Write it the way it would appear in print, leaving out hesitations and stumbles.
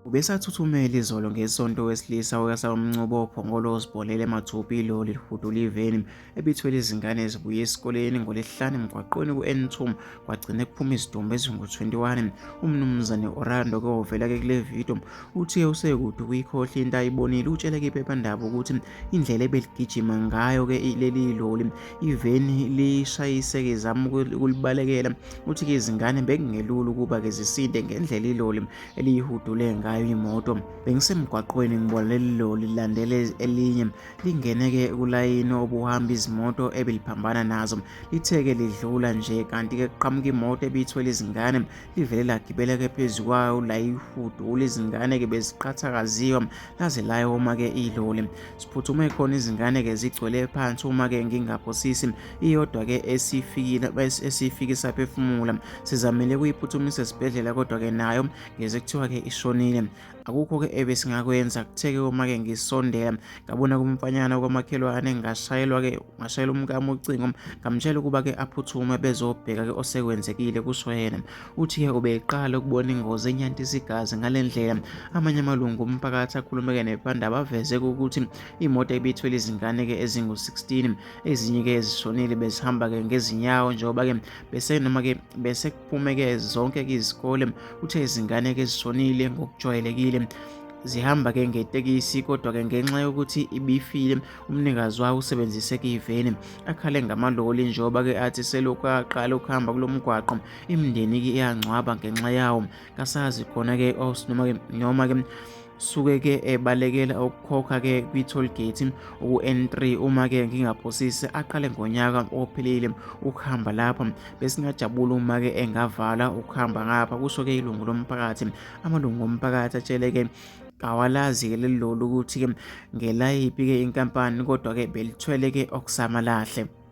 Ubesathuthumela izolo ngeSonto owesilisa owaseMncubo oPhongolo ozibholele mathupha iloli lihudula iveni ebithwele izingane ezibuye esikoleni ngoLwesihlanu emgwaqweni ku-N2 kwagcine kuphuma izidumbu ezingu-21. UMnumzane Orlando ke ovela-ke kule video uthe usekude ukuyikhohlwa into ayibonile. Utshele-ke iphephandaba ukuthi indlela ebeligijima ngayo-ke leli loli iveni lishayiseke izama ukulibalekela. Uthi-ke izingane bekungelula ukuba-ke zisinde ngendlela iloli eliyihudule ngayo imoto. Bengisemgwaqweni ngibona leli loli lilandela elinye lingene-ke kulayini obuhamba izimoto ebeliphambana nazo. Lithe-ke lidlula nje kanti-ke kuqhamuka imoto ebithwele izingane livele lagibela-ke phezu kwayo layihudula izingane-ke beziqhathakaziwa laze layoma-ke iloli. Siphuthume khona izingane-ke zigcwele phansi uma-ke ngingaphosisi iyodwa-ke esifikile esifike isaphefumula. Sizamile ukuyiphuthumisa esibhedlela kodwa-ke nayo ngeze kuthiwa-ke ishonile. Akukho-ke ebesingakwenza kuthe-ke uma-ke ngisondela ngabona kumfanyana kwamakhelwane ngashayelwa-ke ngashayela umkami ucingo ngamtshela ukuba-ke aphuthume bezobheka-ke osekwenzekile kusho yena. Uthi-ke ubeqala ukubona ingozi enyantisa igazi ngale ndlela. Amanye amalungu omphakathi akhulumeke nephephandaba aveze ukuthi imoto ebithwele izingane-ke ezingu-16 ezinye-ke ezishonile bezihamba-ke ngezinyawo njengoba-ke bese noma-ke bese kuphume-ke zonke-ke izikole. Uthe izingane-ke ezishonile ngokujwayelekile zihamba-ke ngetekisi kodwa-ke ngenxa yokuthi ibifile umnikazi wayo usebenzise iveni akhale ngamaloli njengoba-ke athi selokhu aqala ukuhamba kulo mgwaqo imindeni-ke iyangcwaba ngenxa yawo kasazi khona-ke noma-ke suke ke ebalekela ukukhokha ke kwi-toll gate uku-N3 uma ke ngingaphosisi aqale ngonyaka ophelile ukuhamba lapha besingajabula uma ke engavala ukuhamba ngapha kusho ke ilungu lomphakathi. Amalungu omphakathi atshele ke kawalazi ke leli loli ukuthi ke ngelayiphi ke inkampani kodwa ke belithwele ke okusamalahle.